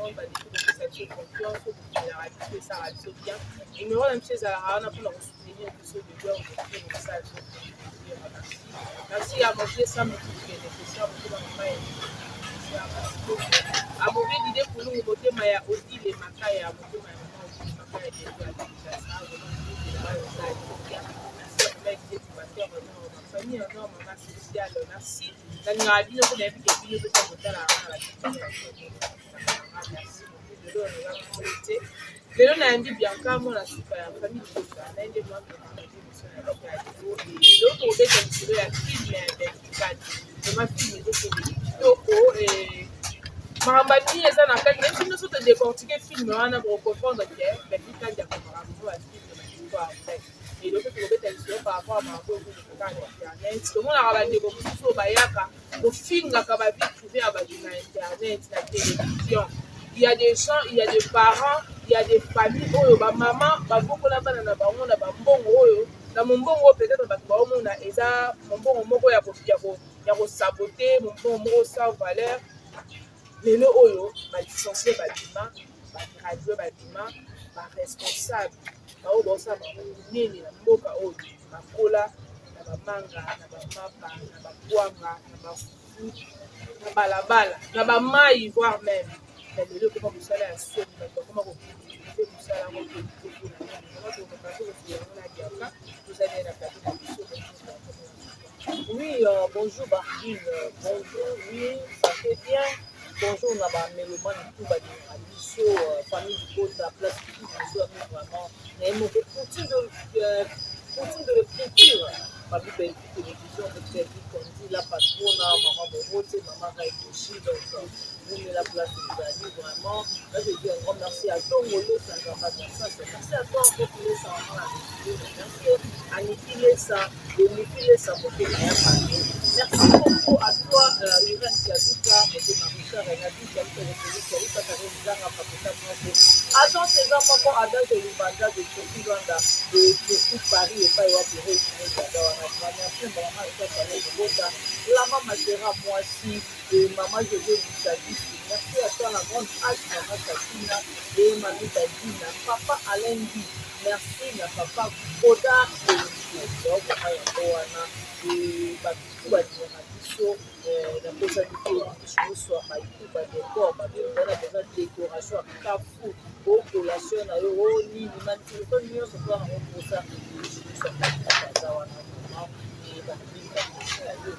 monde. Bandeko kopesa biso confiance, kokomelaka biso, esalaka biso bien. Numéro na biso ezalaka wana mpona kosoutenir biso de loin okoki kosala biso plaisir. Merci, merci à mon vieux Sam qui est nécessaire motema mama ya nécessaire. Merci beaucoup à mon vieux Dide Kulungu, motema ya Odile Makaya, motema ya mama Odile Makaya de loin à Kinshasa. Vraiment osala biso bien. Merci à mama Edide Pasteur Honor, ma famille Honor, mama sociale. Merci, nalingaka bino mpo nayebi ke bino mpe kotalaka na batélévision. Merci beaucoup. Lelo naza moko te, lelo nayambi Bianca, mwana suka ya famille Kota naye nde mwa émission na biso ya lelo. Lelo tokobeta lisolo ya film ya Belvikani. Vraiment, film ezokende kitoko, makambo mingi eza na kati. Nayebi nyonso todécortiquer film wana, bokocomprendre ke Belvikani akomaka vraiment bafilm na bahistoire vrai. Elo mpe tokobeta lisolo par rapport à makambo oyo ezoleka na internet. Tomonaka bandeko mosusu oyo bayaka kofingaka bavie privée ya bato na internet, na télévision. Il y a des gens, il y a des parents, il y a des familles oyo bamama babokola bana na bango na bambongo oyo, na mombongo oyo peut-être bato baomona eza mombongo moko ya kosaboter, mombongo moko sans valeur. Lelo oyo balicencié babima, bagradué babima, baresponsable baoyo baosala bango minene na mboka oyo, bakola na bamanga, na bamapa, na bakwanga, na bafufu, na balabala, na bamai, voire même na lelo ekoma mosala ya soni. Bato bakoma koutiliser mosala yango te mpona nini? Vraiment, tokomeka so kosolola yango na Bianca. Tozali na plateau na biso. Oui, bonjour Bardine, bonjour, oui, ça fait bien. Bonjour na ba mélomane tout balingaka biso, famille Libota, place tout biso vraiment. Na ye moko Poutine de l'écriture. Babi Bellevue Télévision avec Bellevue Kondi, la patrona, maman Morote, maman Raikoshi, donc vous la place ezali vraiment. Là, je dis un grand merci à Tongo Lesa, merci à toi encore Lesa, maman la merci à Niki Lesa, de Niki Lesa pour que. Merci beaucoup à toi, Irène Kiaduka, Motema Richard, Renabi Kiaduka, République Kiaduka, Karine Zanga, Papeta Moko, agent César Moko, Adage Lubanda de Turquie Luanda, de Turquie Paris, et pas Wapi Résumé Dada wana. Merci, maman Richard Saleh Bogota, Lama Matera Mwasi, et maman José Bouchadis. Merci à toi, la grande H, maman Sakina, et Mamita Dina, papa Alain Guy. Merci na papa Godard Eliko. Vraiment yango wana, bato balingaka biso, napesaki te biso nyonso badécor babengana besoin décoration ya kafu o collation na yo o nini manifestation nyonso to yango mposa biso nyonso aza wana vraiment babinga ya yo.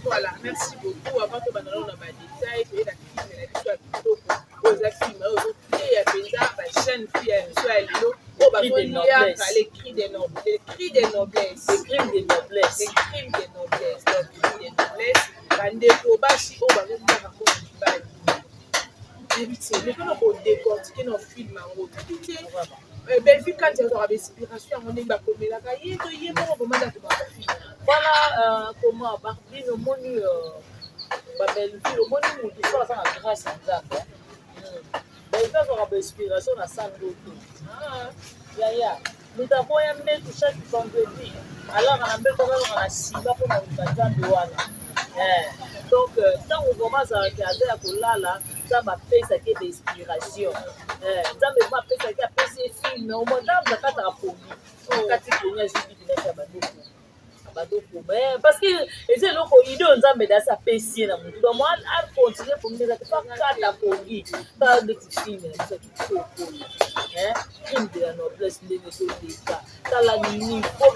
Voilà, merci beaucoup. Avant tobanda nano na badétail, toyeda film na biso ya kitoko oyo eza film oyo ozoteya mpenza bajeune fille ya biso ya lelo oyo bazoliaka les cris de noblesse, les cris de noblesse. Les crimes de noblesse. Les crimes de noblesse. Donc crime de noblesse, bandeko basi oyo bazoliaka mpona mibali, yebi te mekana kodécortiquer na film yango toki te. Bellevue Kandi azwaka bainspiration yango ndenge bakomelaka ye to ye moko komanda tobaka film? Voilà, comment Barbine, omoni babellevue, omoni motu so aza na grâce ya Nzambe. Bellevue azwaka bainspiration na sandoto yaya moto aboya mbetu. Chaque vendredi alaka na mbeto, azalaka na nsima mpona koluka Nzambe wana. Donc ntango vraiment azalaki aza ya kolala, Nzambe apesaki bainspiration. Nzambe vraiment apesaki, apesi ye film. Omoi Nzambe akataka pongi, akati pongi, azwi bibi neti ya bandoko bandoko, parce que eza eloko idée oyo Nzambe dasi apesi ye na motu. Donc moi acontinue pongi eza te, fakata pongi. Tala ndeti film na biso ya kitoko oyo, Crime de la noblesse, ndenge ezoleka. Tala niveau,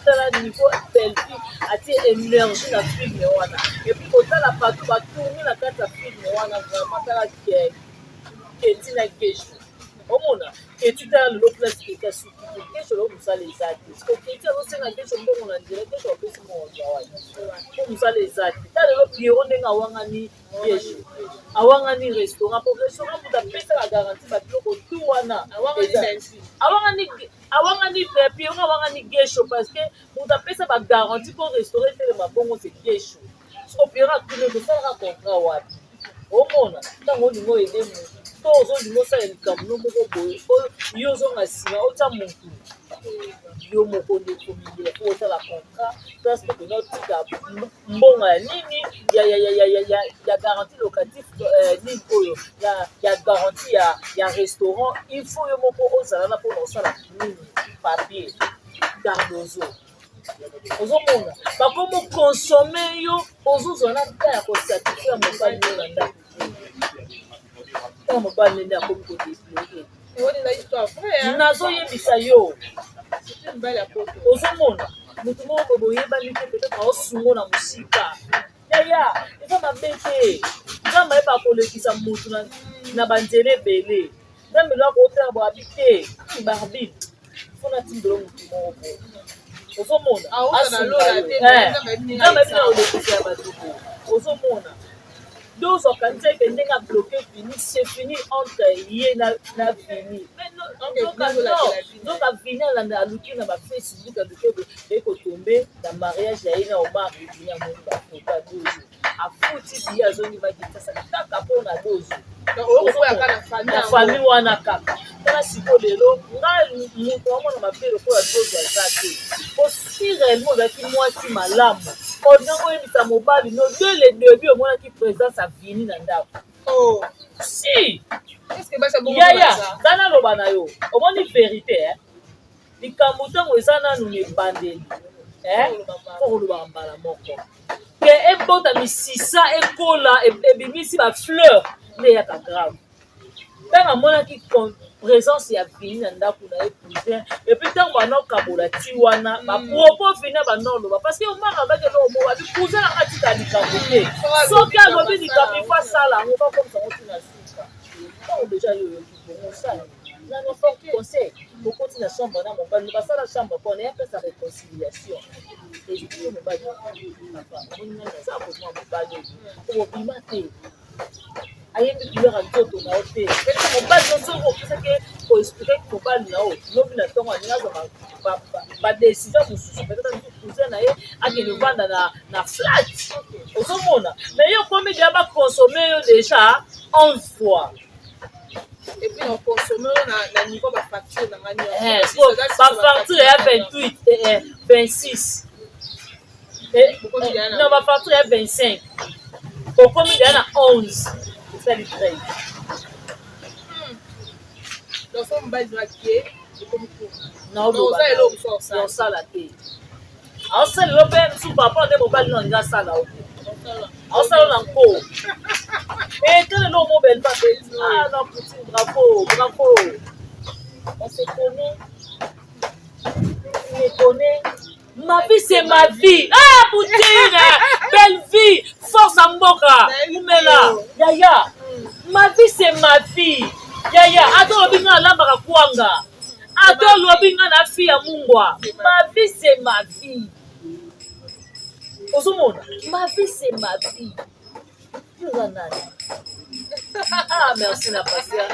tala niveau Bellevue atie énergie na film wana. Et puis kotala bato batourne na kati ya film wana, vraiment, tala Keti na Gesho. Omona Keti, tala lelo place Keti asuki te. Gesho lelo mosala eza te. Siko Keti azosenga Gesho mbongo na nzela, Gesho apesi mbongo zwa wana po mosala eza te. Tala lelo Piero ndenge awangani Gesho, awangani restaurant, po restaurant moto apesaka garantie babiloko tu wana. Awangani, awangani Piero, awangani Gesho parce que moto apesa bagarantie mpo restaurant etelema bongo, c'est Gesho. Siko Piero atuni: tosalaka contrat wapi? Omona ntango olingi oaider motu to ozolinga osala likambo no moko boye, yo ozonga nsima otya motu yo moko nde ekomi po osala contrat place mpe otika mbongo ya nini ya garantie locatif nini oyo. ya garantie ya restaurant, il faut yo moko ozala na mpona osala nini, papier. Cardozo, ozomona bakomo consommer yo, ozozwa na ta ya kosatisfaire mobali yo na ndako. Ntango mobali nde akomi kodéplorer, nazoyebisa yo, ozomona motu moko boyebani te, peut-être aosungo na mosika. Yaya, eza mabe te. Nzambe ayeba kolekisa motu na banzela ebele. Nzambe lo akotala boabi te. Barbine, fona tindelo motu moko boye, ozomona Nzambe ayebi na kolekisa ya bato boye. Ozomona nde ozwaka nzeke ndenge abloquer Vini, c'est fini entre ye na Vini. Nzoka Vini alanda, aluki na baFacebook, aluki ekotombe na mariage ya ye na Omar. Vini amoni bafoto ya Dozo, afuti biye, azongi bakitasaka kaka mpona Dozo na famille wana kaka. Tala sikoyo lelo, ngai moto amona mabe lokola Dozo aza te. Po si réellement ozalaki mwasi malamu, olingi oyebisa mobali no dès le début omonaki présence ya Vini na ndako. Si yaya, nga naloba na yo, omoni vérité, likambo ntango eza nanu na ebandeli, po kolobaka mbala moko ke ebota misisa, ekola, ebimisi bafleur, nde eyaka grave. Ntango amonaki présence ya Vini na ndako na ye, cousin, et puis ntango banokabola ti wana bapropos, Vini banoloba, parce que Omar abaki eloko moko, abi cousin nanga tika likambo te. Soki alobi likambo, ifo asala yango, bakomisa yango ntina suka. Ntango déjà yo oyoki bongo, osala nano conseil, okoti na chambre na mobali, basala chambre mpona ya pesa réconciliation. Yo mobali, papa, omoni nani aza komwa mobali oyo okobima te, ayebi couleur ya nzoto na yo te. Mobali no, soki opesaki koexpliquer mobali na yo lobi na ntongo, alingi azwa badécision mosusu, peut-être mosusu cousin na ye akende ovanda na flat. Ozomona, mais yo okomi deya baconsommer yo déjà 11 fois. Et puis na consommer na niveau bafacture na nga nyonso, bafacture ya 28, 26, non, bafacture ya 25, okomi deya na 11, esali 13. Donc so mobali no akie, ekomi naosala te, aosala elo mpe mosusu papa nde mobali no alingi asala o te, aosala na nko etele eloko mobele. Ah non, Poutine, bravo, bravo. On se connaît, tu me connais. Ma vie, c'est ma vie. Ah, Poutine, belle vie, force à mboka. Umela, yaya. Ma vie, c'est ma vie. Yaya, ata olobi nga alambaka kwanga. Ata olobi nga na fille ya mungwa. Ma vie, c'est ma vie. Ozomona, ma vie, c'est ma vie. Yoza nani? Ah, merci na pasteur,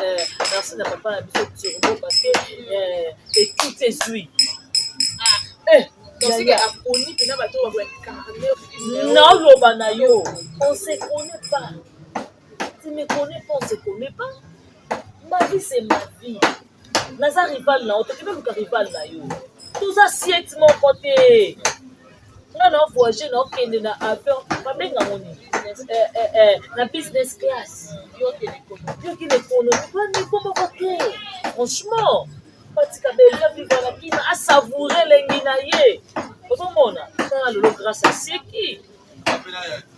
merci na papa na biso Turbo, parce que écoute ezwi. Ah. Aponi mpena bato Naoloba na yo, on se connaît pas, tu me connais pas, on se connaît pas. Ma vie, c'est ma vie. Naza rival na yo, tokebi luka rival na yo, toza siete moko te. Nga na voyage, na okende na avion, babengango nini, na business class, yo okende économie, kuna niveau moko te. Franchement, batika Belia vivre na kina, asavourer elengi na ye. Ozomona, tala lelo, Grâce aseki,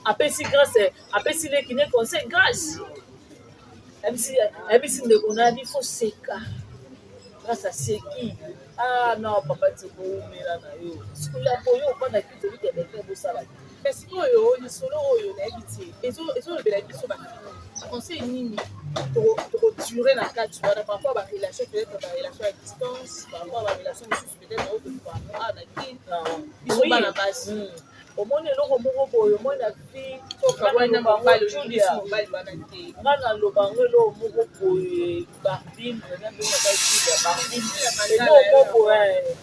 apesi Grâce, apesi leki ne conseil. Grâce ayebisi ndeko na yebi fo seka. Grâce aseki. Ah non, papa, tiko omela na yo sikoyo ya boye, ofanda kiti, obiki ya bete, bosala te. Kasi oyo lisolo oyo, nayebi te, ezolobela biso baconseil nini tokodure na kati wana par rapport à barelation, peut-être barelation à distance, par rapport à barelation mosusu, peut-être oyo tolukaka awa na Kini, biso bana basi. Omoni eloko moko boye, omoni na vie, mobali wana te. Nga naloba yango, eloko moko boye, Barbine, Barbine, eloko moko boye,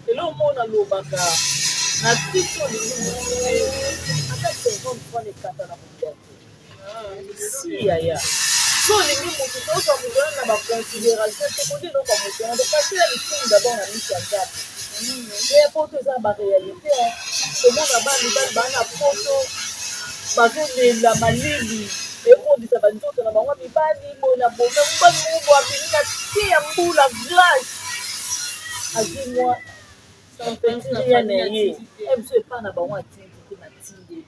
eloko moko nalobaka na vie, olingi motu te, ata 50 franc ekata na kolia te. Si yaya, so olingi motu te, ozwa moto wana na baconsidération te, kolia eloko ya moto wana, kasi ya lisumu d'abord na miso ya Nzambe. Ya poto eza na baréalité, tomona bana mibali baa na poto, bazolela malili. Ekondisa banzoto na bango mibali boye na boye. Mobali moko boye abimi na se ya mbula glace, azwi mwa petit na ye biso epai na bango atindi te, natindeli.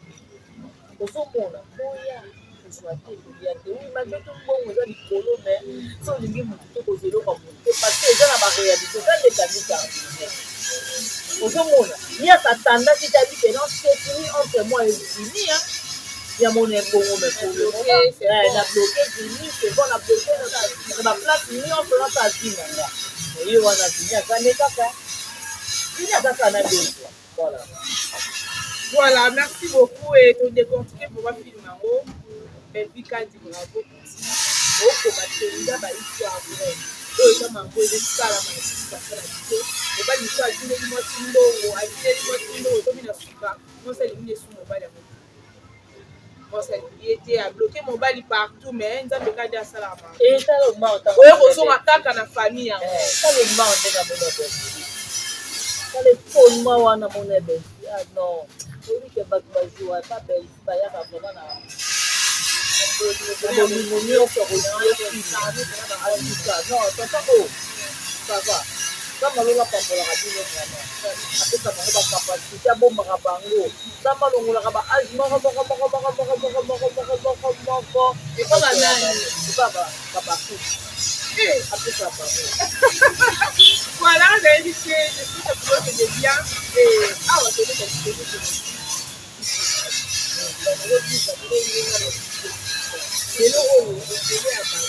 Ozomona boya kozwa te, kolia te. Oui, malgré tout mbongo eza likolo, mais so olingi motu te, kozwa eloko ya motu te, parce que eza na baréalité. Eza ndekani cardinal, ozomona ye asatandaki te, abi ke non, c'est fini entre moi et Vini. Ya mona ebongo, mais pour le moment na bloqué Vini, c'est bon, na bloqué na baplace nyonso, nasala vie na nga. Ye wana Vini aza nde kaka Vini, aza kaka na besoin, voilà. Voilà, merci beaucoup. Et to décortiquer pour film yango. Belvi Kandi, bravo. Okoma mpenza bahistoire vraie oyo eza mango ezosalama na biso na biso. Mobali mosusu atindeli mwasi mbongo, atindeli mwasi mbongo, ekomi na suka, mwasi alingi esu mobali yango, mwasi alingi ye te, abloquer mobali partout. Mais Nzambe kadi asalaka oyo kozonga kaka na famille yango. Tala ndenge amona Belvi, tala efonma wana mona Belvi. Ah non, oyebi ke bato bazwa pa Belvi, bayaka vraiment na bolingo nyonso kojouer film. En tout cas non, tonton o, ça va. Nzambe alola, apambolaka bino vraiment, apesa bango bacapacité, abombaka bango. Nzambe alongolaka baage moko moko moko moko moko moko moko moko moko moko. Epa banani? Epa babakuti, apesa bango. Voilà, nayebi te, j'espère que vous êtes bien. Et awa tobeta lisolo nazobisa ndenge nga na biso lelo oyo. Ebele ya bato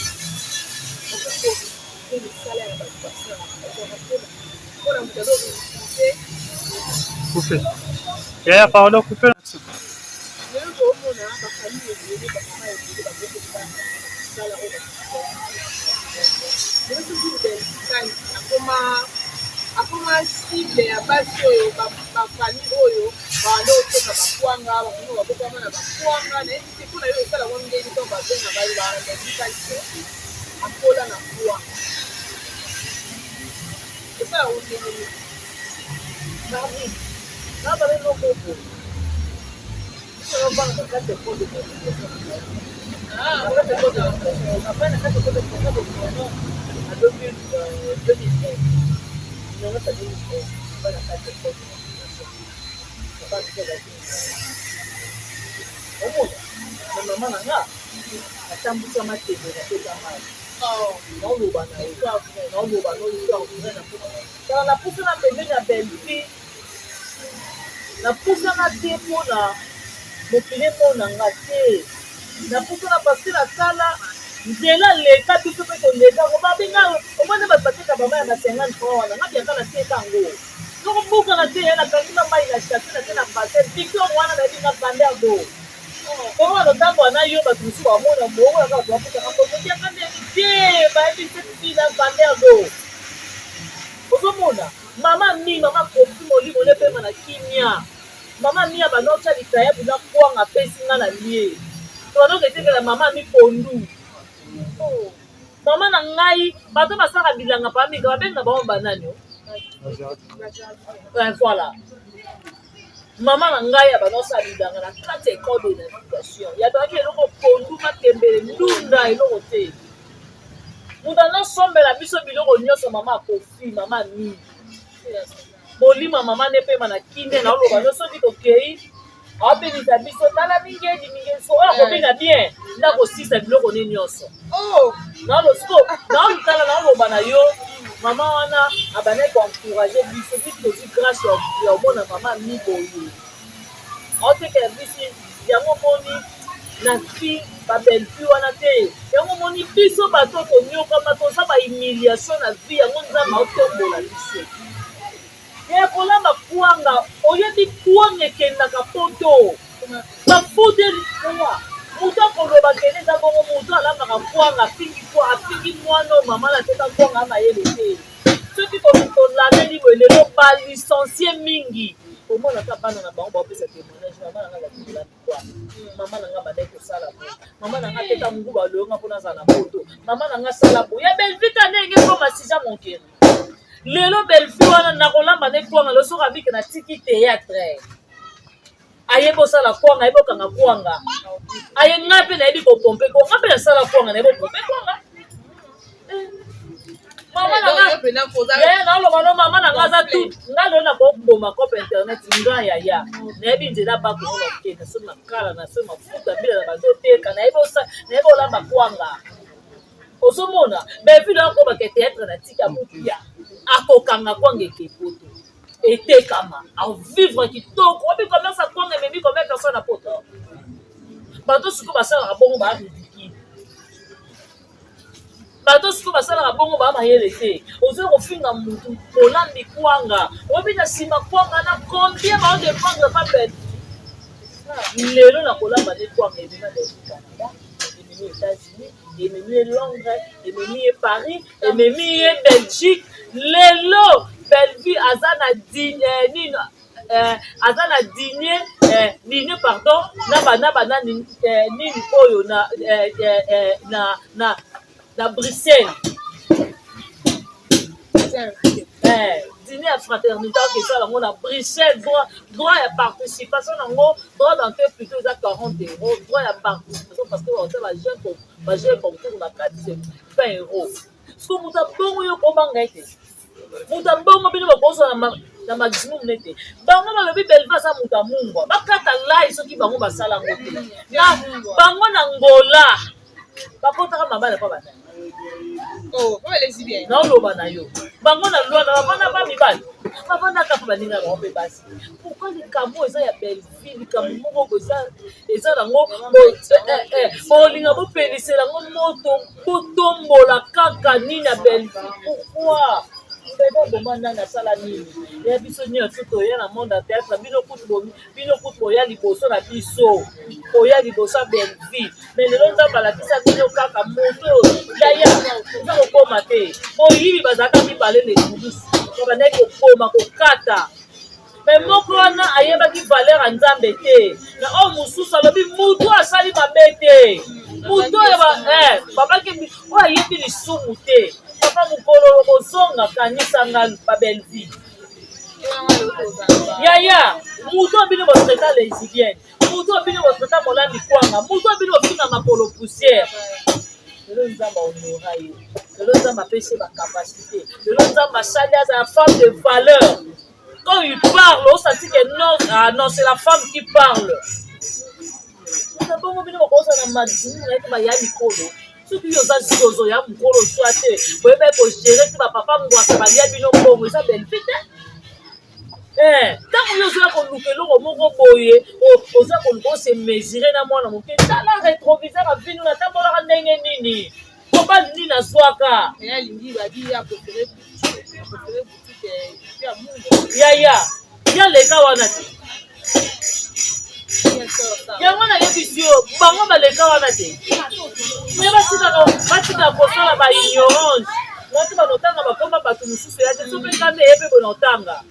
okoki misala ya bato basalaka, bazwaka mpona moto azorefuser. Coupé. Yaya, pardon, coupé. Lelo toomona bafamille ebele, bamama ebele bazokosala misala oyo. Lelo soki Belkani akoma cible ya basi oyo, bafamille oyo banda oteka bakwanga, bamama babokama na bakwanga, nayebi te mpona yo esala ngo ndeni to babenga balobaka na Belkani akola na kwanga, esala ngo ndenge nini? Marie, na bale moko boye, biso novanda na kati école de communication, na kati école de après, na kati école de communication na 2011, nyonso 2011, ba na kati école de communication, papa biso azalaki omona na mama na nga atambwisa matebe na peta mai. Naoloba na ye, naoloba no histoire vraie. Na kala napusana pembeni ya Bellevie, napusana te mpona mokili emona nga te, napusana parce que nasala nzela leka. Biso mpe toleka ngo, babenga omoni bato bateka bama ya ba 50 francs wana, nga biaka nateka yango soko mbukana te, nakangi ma mai na station na te na bassin Victor wana, nayebi nga grandeur do bongo lotambola na yo. Bato mosusu bamona bongo kaka bato bapesaka mbongo, biaka ndeni te, bayebi cette fille la grandeur do. Ozomona mama mi, mama Kofi, molimo nde pema na kimia. Mama mi ya banotya likayabu na kwanga, apesi nga na lie, tobanoka etekela mama mi pondu. Mama na ngai, bato basalaka bilanga pamika, babenga bango banani? Voilà, mama na ngai ya banosala bilanga na kati ya école de navigation, ya bazalaki eloko pondu, matembele, ndunda, eloko te. Moto anosombela biso biloko nyonso, mama Akofi, mama mi, molimo mama nde pema na kimia. Naoloba no, soki tokei, aobengisa biso, tala mingedi mingedi, so oyo akobina bien nde akosisa biloko ne nyonso. Siko naolutala, naoloba na yo, mama wana abandaki koencourager biso. Biso tozwi grâce ya omona mama mi boye, aotekela biso yango. Omoni na fi babelle-fille wana te, yango omoni biso bato tonyokama, toza bahumiliation na vie, yango Nzambe aotombola biso ya kolamba kwanga. Oyebi kwanga ekendaka poto, bafuteli oya moto akoloba kende eza bongo. Moto alambaka kwanga afingi kwa, afingi mwana oyo mama nateka kwanga, amayele te. Soki tolandeli boye, lelo balicenciés mingi, omona ata bana na bango baopesa témoignage: mama na nga azalaki kolamba kwanga, mama na nga bandaki kosala boye, mama na nga teka nguba aloyonga mpona azala na poto, mama na nga asala boye. Ya Belvita ndenge koma sija monkeri lelo, Belvi wana nakolamba nde kwanga. Lelo soki abike natiki théâtre, ayebi osala kwanga, ayebi okanga kwanga. Aye ngai mpe nayebi kopompe ko ngai mpe nasala kwanga nayebi kopompe kwanga. Eh. Mama na ngai yaya naoloba no mama na ngai aza tout ngai lelo nakoboma cope internet ngai yaya nayebi nzela bakongo bakende soki makala na soki mafuta mbila na bazoteka nayebi olamba kwanga. Ozomona Bellevue akoma ke théâtre na tika mopia akokanga kwanga eke poto etekama avivre kitoko obi commerce ya kwanga ememi combien personne na poto bato sikoyo basalaka bongo ba ridicule bato sikoyo basalaka bongo ba mayele te ozoya kofinga mutu olambi kwanga oyebi na nsima kwanga na combien baodépendre pa Bellevue lelo na kolamba nde kwanga emema Bellevue Canada ememi États-Unis ememi ye Londres, ememi ye Paris, ememi ye Belgique. Lelo Bellevue aza na digne eh, nini eh, aza na dîner eh, dîner pardon na ba na ba nani eh, nini oyo na eh, eh, eh, na na na Bruxelles. Eh, dîner ya fraternité okesala yango na Bruxelles droit droit ya participation nango droit d'entrée plutôt eza 40 euros droit ya participation parce que baotia bajeune bajeune concours na kati c'est 20 euros. Soki moto abongo yo kobanga ete moto abongo bino bakozwa na maximum nete bango balobi Belva aza moto amungwa bakata lai soki bango basala yango te na bango na Ngola bakotaka mabala mpa banani. Oh, lesbienne. Naoloba na yo bango na Lwanda bavanda ba mibali bavandaka mpe baninga bango mpe basi. Pourquoi likambo eza ya Bellevue likambo moko eza nango bolinga bopelisela yango moto botombola kaka nini ya Bellevue? Pourquoi bebe boma nani asala nini ya biso nyonso toya na monde ya théâtre bino kutu bino kutu boya liboso na biso koya liboso ya Bellevue mais lelo Nzambe alakisa bino kaka moto yaya eza kokoma te moyibi bazalaka mibale na ekulusu babandaki kokoma kokata me moko wana ayebaki valeur ya Nzambe te na oyo mosusu alobi mutu asali mabe te mutu oyo babaki oyo ayebi lisumu te. Papa mokolo kozonga kanisanga babellevue yaya mutu oyo bino botraita lesbienne mutu oyo bino botraita molandi kwanga mutu oyo bino bofinga makolo poussière lelo Nzambe ahonora ye lelo Nzambe apesi ye bacapacité lelo Nzambe asali azala femme de valeur. Quand il parle osenti que non, ah non, c'est la femme qui parle. Bongo bino bokozala na maximum na ete baya mikolo soki yo oza zozo ya mokolo swa te boyeba kogérer te bapapa ngwasa balia bino mbongo eza Bellevue te ntango yo ozoya koluka eloko moko boye oza koluka ose mesure na mwana moke tala rétroviseur ya vino natambolaka ndenge nini mobali nini azwaka yaya ya leka wana te yango nayebisi yo bango baleka wana te me batikaka kosala baignorance moto banotanga bakoma bato mosusu ya te so mpe ngambe ye mpe bonotanga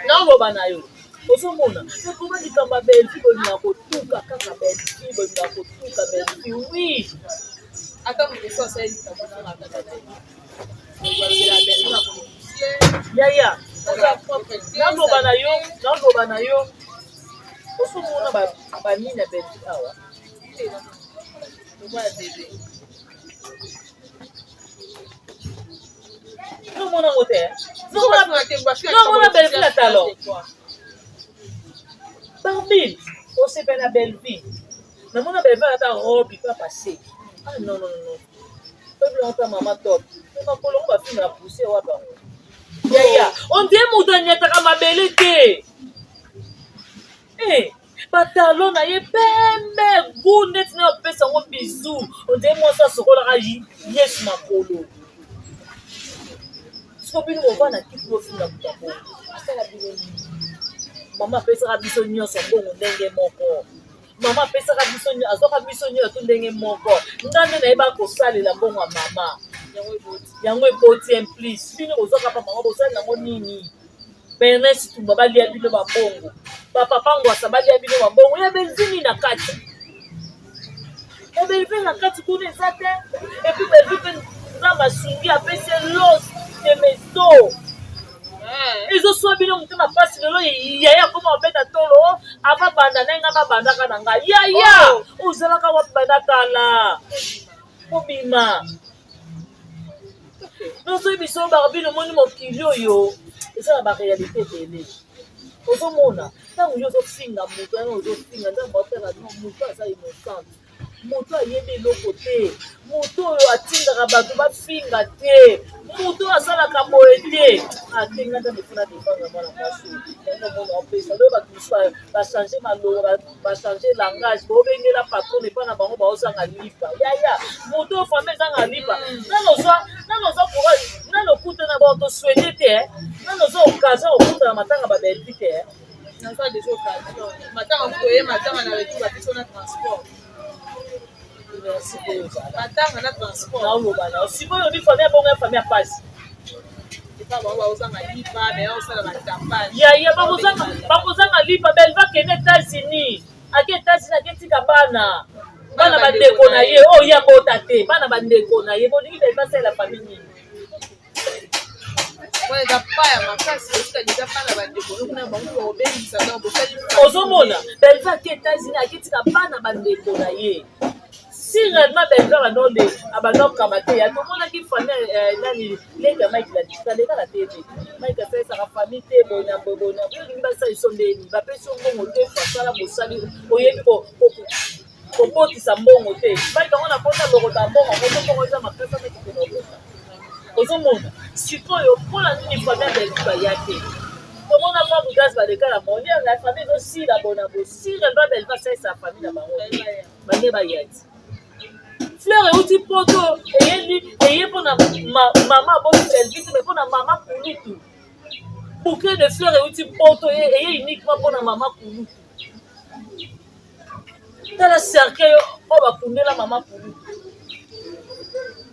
naoloba na yo ozomona ekoma likambo ya Bellevue bolinga kotuka kaka Bellevue bolinga kotuka Bellevue oui. Ata moto so asali likambo kaka te. Yaya naloba na yo naloba na yo ozomona banini ya Bellevue awa. Nomona yango te nomona Bellevue na talon barbine osepela na Bellevue namona Bellevue alata robe papa seki ah non non non obilongota mama top makolo ngo bafingaka poussière wa bango yaya on dirait moto anyataka mabele te. Batalon na ye pembe gu neti na opesa yango bizu on dirait mwasi asokolaka Yesu makolo siko bino bovanda kiti bofinga moto ya bongo asala bino nini? Mama apesaka biso nyonso mbongo ndenge moko mama apesaka biso azwaka biso nyonso tu ndenge moko nga nde nayeba kosalela mbongo ya mama yango eboti en plus bino bozwaka pa mama bosalela yango nini? Bernes Tumba balia bino babongo bapapa Ngwasa balia bino babongo ya Bellevue nini na kati ya Bellevue na kati kuna eza te et puis Bellevue mpe Nzambe asungi apesi los de meso. Ezoswa bino motema mpasi lelo yaya akoma kobeta tolo ava banda na nga babandaka na ngai yaya oh. Ozalaka wapi banda kala kobima nozoyi biso barbine omoni mokili oyo eza na baréalité ebele ozomona ntango yo ozofinga moto wana ozofinga nzambe aotala no moto aza innocente moto ayebi eloko te moto oyo atindaka bato bafinga te moto oyo asalaka boye te atenga nzambe mpona defendre mwana mwasi yango mona opesa loyo bato mosusu bachange maloba bachange langage bobengela patron epa na bango baozanga lipa yaya moto oyo fami ezanga lipa nano ozwa nano ozwa courage nano okutana bon toswete te nano ozwa occasion okutana matanga babelvi te. Naza deja occasion matanga koye matanga na retour bapesi na transport. Merci mpe ozala matanga na transport. Naoloba na sikoyo obi famille abongo ya famille ya pasi. Yaya bakozanga lipa belva kende États-Unis ake États-Unis aketika bana bana bandeko na ye oyo ye abota te bana bandeko na ye bolingi belva asalela famille nini? Ozomona belva ake États-Unis aketika bana bandeko na ye. Si réellement belva abanda abanda kokaba te ya tomonaki famille eh, nani leki ya Mike la digital ekala te te Mike asalisaka famille te boye na boye boye na boye olingi basalisa ndeni bapesi yo mbongo te fasala bosali oyebi kobotisa mbongo te Mike yango na pota lokota mbongo yango to mbongo eza makasi ameki kolokota ozomona sikoyo mpona nini famille ya Belgique baya te tomona Fabregas baleka na moniere na famille ezosila bona bo si réellement Belgique asalisa famille na bango bande baya ti fleur euti poto eyeli eye mpona mama aboti Belgique te mais mpona mama kulutu bouquet de fleur euti poto eye uniquement mpona mama kulutu tala cercueil oyo bakundela mama kulutu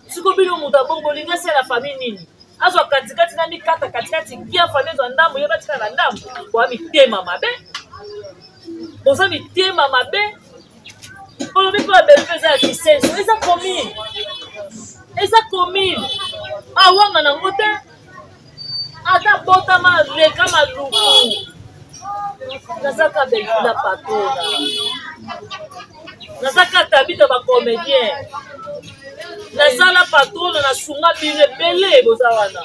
siko bino moto abongo bolingi asala famille nini azwa katikati na mikata katikati bien famille ezwa ndambo ye batika na ndambo boa mitema mabe boza mitema mabe olobi mpo ya Bellevue eza ya kisenso eza commune eza commune awanga nango te ata botama leka maluku nazaka Bellevue na patona nazaka tabita bacomédien nazala patrona nasunga bino ebele boza wana.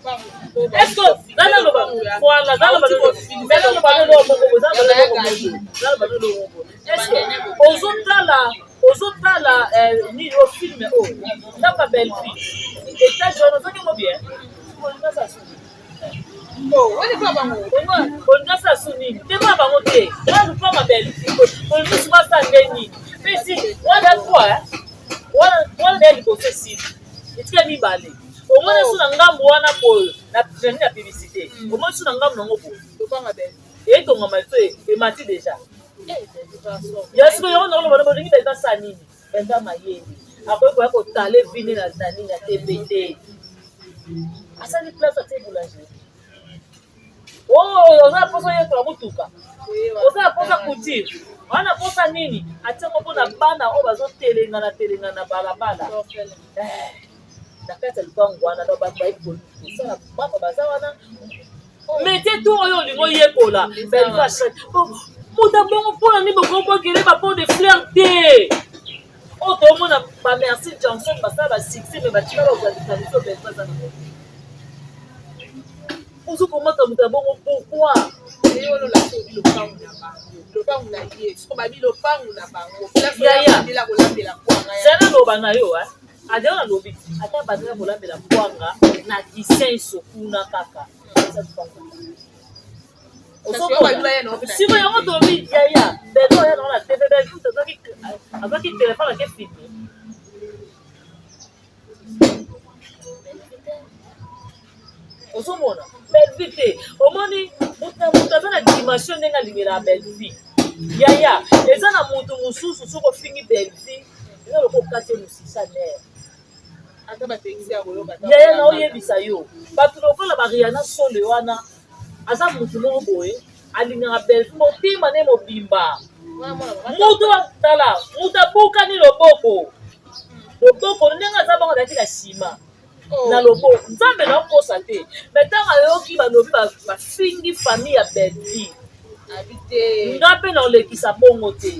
Est-ce que zala loba voilà zala loba zala loba lelo moko zala loba lelo moko zala loba lelo moko est-ce que ozotala ozotala nini o film oyo ndako ya Bellevue étage wana ozongi ngo bien olinga sa olinga sa su nini te mpona bango te wana lupanga Bellevue olingi suka sa nde nini mpe si wana trois wana wana nde liboso esili etika mibale omoni so na ngambo wana boye na na publicité omoni so na ngambo nango boye etongama so emati déjà ya sikoyo yango nakoloba na bolingi Belva sa nini Belva mayele akoki koya kotale vine na nini na tv te asali place atie boulangerie oyo oza na mposa oyekola motuka oza na mposa couture wana na mposa nini atiango mpona bana oyo bazotelengana telengana na balabala na kati ya lupango wana donc bato bayebi kosala bana baza wana métier to oyo olingi oyekola Belva moto abongo mpona nini bokobwakele bapo de fleur te oyo toomona bamerci Johnson basala basuccès me batika bakokalisa biso Belva aza na moto ozokomata moto ya bongo pourquoi? Yaya zala loba na yo adeo nalobi ata bandela kolambela kwanga na kisenso kuna kaka siko yango tolobi yaya Belva oya nango na tv Belva azwaki telefone ake filme ozomona Bellevue te omoni moto na moto aza na dimension ndenge alingelaka Bellevue yaya eza na moto mosusu soki ofingi Bellevue eza lokola okati ye mosisa nere yaya na oyebisa yo bato lokola bariana sole wana aza motu moko boye alingaka Bellevue motema ne mobimba moto tala moto abukani loboko loboko ndenge aza bongo azalaki na nsima. Oh. Na loboko Nzambe na okosa te. Mais ntango ayoki balobi bafingi famille ya Bellevue. Nga mpe na olekisa bongo te.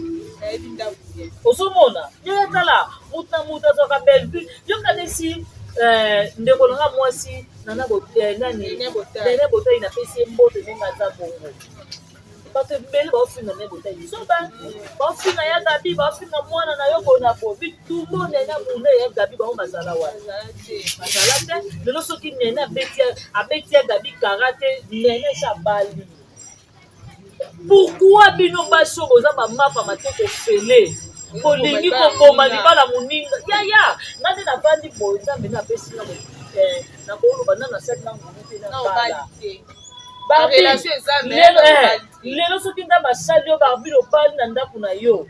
Ozomona ye tala moto na moto azwaka Bellevue. Yo kanisi eh, ndeko na nga mwasi nana eh, nani Nene Botayi napesi ye mbote ndenge aza bongo. Bato ebele baofinga Nene Botayi zoba, baofinga ya Gabi, baofinga mwana na yo bona bo bitumbo Nene abunda ya Gabi bango bazala wapi? Bazala te. Lelo soki Nene abeti ya Gabi karate, Nene esi abali. Pourquoi bino basi oyo boza ba mapa mateko fele bolingi koboma libala moninga yaya nga nde navandi boye nzambe nde apesi nga eh, nakoloba nanu nasali na ngulu te nabala eh, lelo soki nzambe asali yo barbile obali na ndako na yo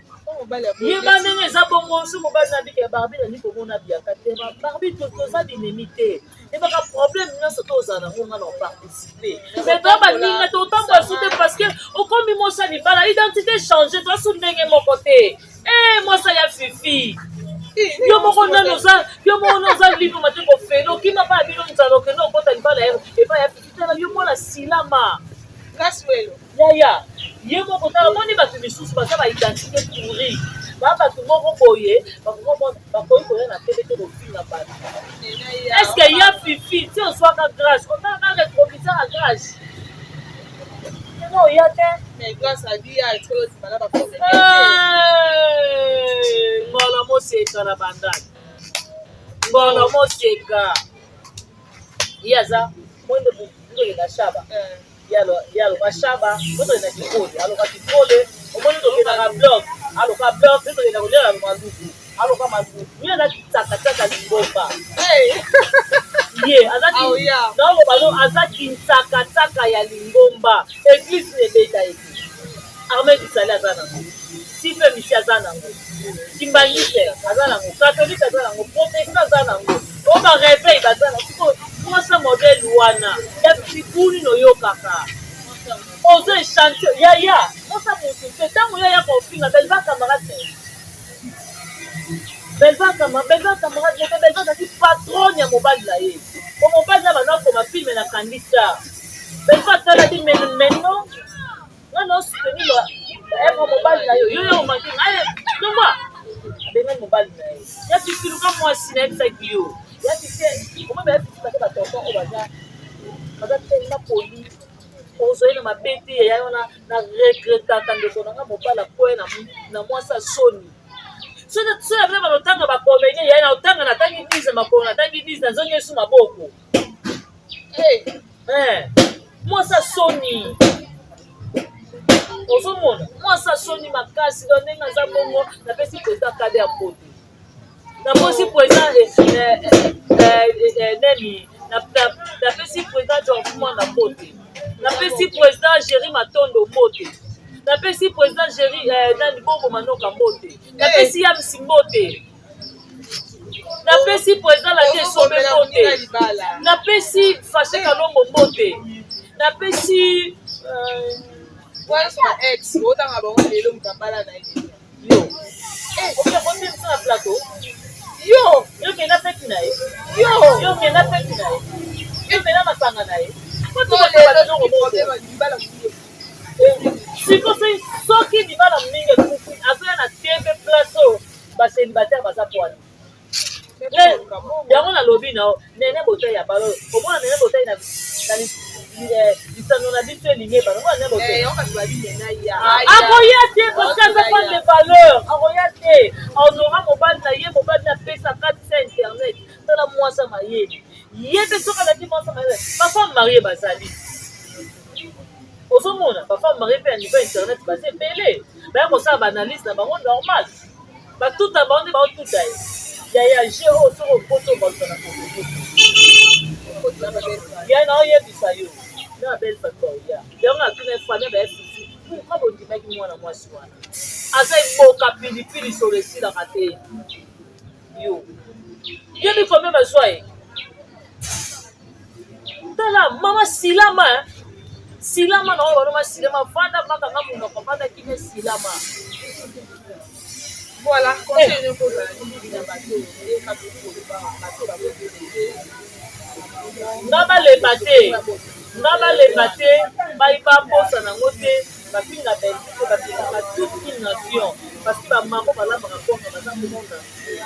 yeba ndenge eza bongo so mobali na bika ya barbile alingi komona biaka te barbile toza binemi te ebaka problème nyonso tozala nango nga na oparticipe mais toya baninga totambola su te parce que okomi mwasi ya libala identité change toa su ndenge moko te e eh, mwasi ya fifi yo moko nano oza yo moko nano oza libre mate kofele okima mpa ya bino nzala okende okota libala epai ya fifi tala yo mwana silama Yaya ye moko tala omoni bato misusu baza ba identité pourri ba bato moko boye bakoki koya na tele te kofinga bato est ce que ya fifi ti ozwaka grâce otalaka retroviseur ya grâce ndenge oya te ngolo moseka na bandani ngolo moseka ye aza mwende ndenge na shaba eh. ye aloka shaba po tokenda kikole aloka kikole omoni tokendaka blog aloka blog mpe tokenda kolia na maluku aloka maluku ye aza kitakataka lingomba ye aza no aza kintakataka ya lingomba eglise ebeta ye te armée du salut aza nango sipe misi aza nango kimbanguiste aza nango catholique aza nango protestant aza nango oyo ba reveil baza nango sikoyo mwasi ya modele wana ya bikuni noyokaka ozo echantio yaya mwasi ya motu te ntango yaya kofinga belva camarade na ye belva camarade belva camarade na ye belva azalaki patronne ya mobali na ye po mobali na banda akoma filme na kandi star belva atalaki meno nga na soutenir ba œuvre mobali na yo yo yo omaki ngai longwa abengani mobali na ye ya fifi luka mwasi nayebisaki yo ya fifi omoi ba ya fifi baza batonton oyo baza baza tellement poli ozali na mabe te yaya wana na regretaka ndeko na nga mobali akwea na mwasi ya soni soki abina balotanga bakomedien yaya na otanga natangi 10 na makolo natangi 10 nazongi esu maboko Eh, mwasi soni ozomona mwasi soni makasi donc ndenge aza bongo napesi président kade ya mbote naposi président eh, eh, nani napesi président George Mwana mbote napesi président Jerry Matondo mbote napesi président Jerry nani Bongo Manoka mbote napesi Yamsi mbote napesi président lati esobe mbote napesi fashe kalombo mbote napesi euh, yo okote biso na plateau yo yo kenda feti na ye yo yo kenda feti na ye yo kenda masanga na ye siko soki libala mingi ekufi azoya na tv place oyo ba célibataire baza poani yango nalobi na yo nene botai ya balo omona nene botai na eh, lisano na biso elingi ebana omona nene botai eh, akoya te parce que aza femme de valeur akoya te honora mobali na ye mobali na apesa kati ya internet tala mwasi ya mayele ye mpe soki alaki mwasi ya mayele bafemme marie bazali ozomona bafemme marie mpe ya niveau internet baza ebele baya kosala baanalyse na bango normal batuta bango nde baotuta ye yaya je oyo soki okoti obaluka na kokokoto ya na oyebisa yo na belle famille baoya yango natuna famille ba fcc pourquoi bondimaki mwana mwasi wana aza eboka pilipili solo esilaka te yo yebi combien bazwa ye tala mama silama eh. silama na oyo baloma silama vanda bakanga monoko vanda kimia silama. Voilà, conseil nini kozala nini na bato nde kaka koloba bato bazodirige nga balemba te, nga balemba te, bai babosa nango te, bafinga Belgique te, bafingaka toute une nation parce que bamamo balambaka kwanga baza monde entier.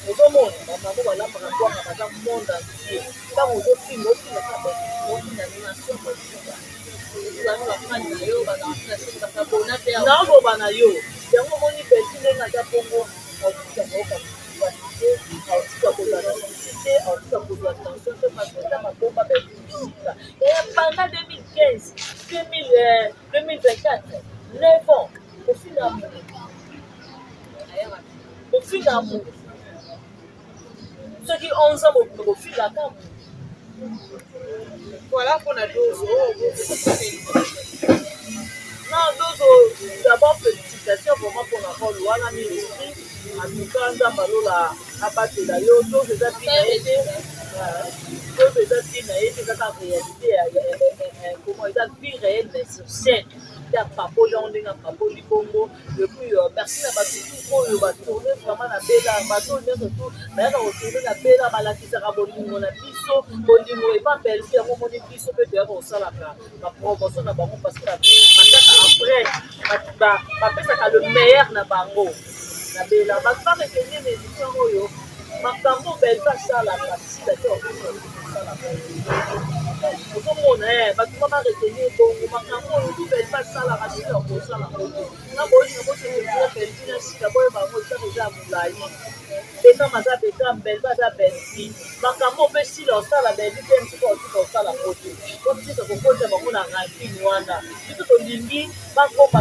Ozomona bamamo balambaka kwanga baza monde entier. Ntango ozofinga ofinga kaka Belgique, ofinga nation mobimba. Naoloba na yo yango omoni Belgique ndenge aza bongo aotika koyoka te, aotika kozala na souci te, aotika kozwa tension te parce que ntango abomba Belgique mosika eya pendant 2015 2024 9 ans kofinga motu, kofinga motu soki 11 ans mobimba kofingaka motu. Voilà mpona dozo. Non, dozo, d'abord félicitations vraiment mpona role wana mi esprit. En tout cas Nzambe alola abatela yo. Dozo eza vie na ye te, dozo eza vie na ye te, eza kaka réalité, comment eza vie réelle mais sur scène nde apapoli yango ndenge apapoli bongo. Et puis merci na bato tout oyo batourne vraiment na Bela, bato oyo nyonso tout bayaka kotourne na Bela, balakisaka bolingo na biso, bolingo epa Bellevue. Yango omoni biso mpe toyaka kosalaka bapromotion na bango parce que batiaka après, bapesaka le meilleur na bango na Bela. Bato baretenir na émission oyo, makambo Bellevue asalaka, sila te okosalaka. Ozomona bato ma baretenir bongo, makambo oyo tu Bellevue asalaka, sila okosala bongo na bolingo bosekoa Bellevue na sila boyeba yango etaka eza ya molai. Bekam aza Bekam, Bellevue aza Bellevue. Makambo mpe sila osala, Bellevue mpe mosuku otika osala ngo te. Otika kokota bango na rancune wana, biso tolingi bakoma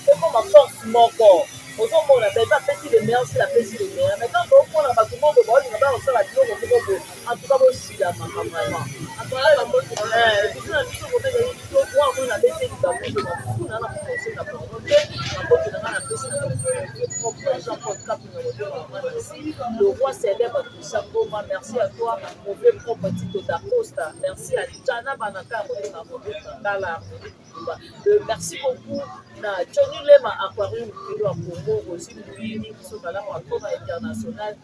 ekoma force moko. Ozomona Bellevue apesi le meilleur, sila apesi le meilleur, mais tant omona bato moko baolinga baya kosala biloko moko boye, en tout cas bosilamaka vraiment. Biso na biso komezali kitoko wana mona abeteli bango mafuna na conseil na bango te. Mabote na nga napesi na propre Jean Paul Kapinga, motema na nga, merci le roi célèbre Christian Goma, merci à toi mon vieux propre Tito Dacosta, merci à Jana Banaka, motema motema Ngala. Merci beaucoup na Johnny Lema Aquarium Kilo ya Congo, Rosi Mouini biso malamu akoma international,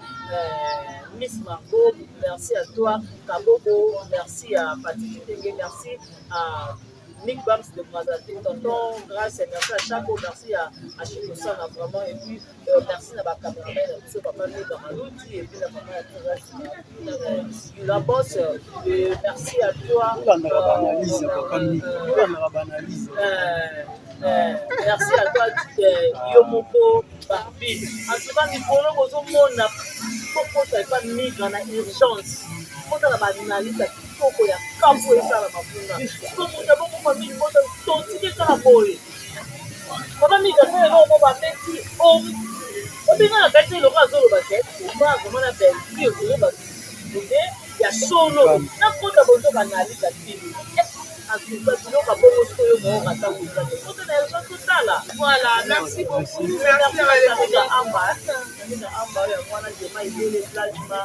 Miss Margot, merci à toi Kaboko, merci à Patrick Kitenge, merci à Nick Bams de Brazzaville, tonton Grâce, merci à Chaco, merci à Chico Sana vraiment, et puis merci na bacaméraman na biso papa Mika Maluti et puis na papa ya la bosse, merci à toi. Olandaka baanalyse ya papa Mika, olandaka baanalyse. Merci à toi yo moko Barbie. En tout cas mikolo bozomona kokota epa Mika na urgence, kotala baanalyse ya kitoko ya kampo esalama kuna. Siko moto abongo famille bota totiki kaka boye. Papa Mika so eloko moko abeti obinga na kati eloko azoloba ke oma vraiment na Bellevue ozoyoba nde ya solo nakota bozoka analyse ya film en tout cas biloko bongo sikoyo moko ata koza te kota na urgence totala. Voilà, merci beaucoup. Merci. Merci. Na amba na amba oyo yango wana jema ebele plasma.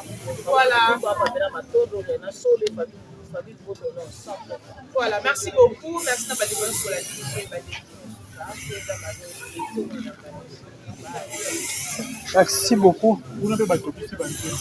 Voilà. Pamela Matondo na sole famille famille Boto ensemble. Voilà, merci beaucoup. Merci na bandeko nyonso kolanda biso ebandeki. Merci beaucoup. Kuna mpe bato topesi banzela.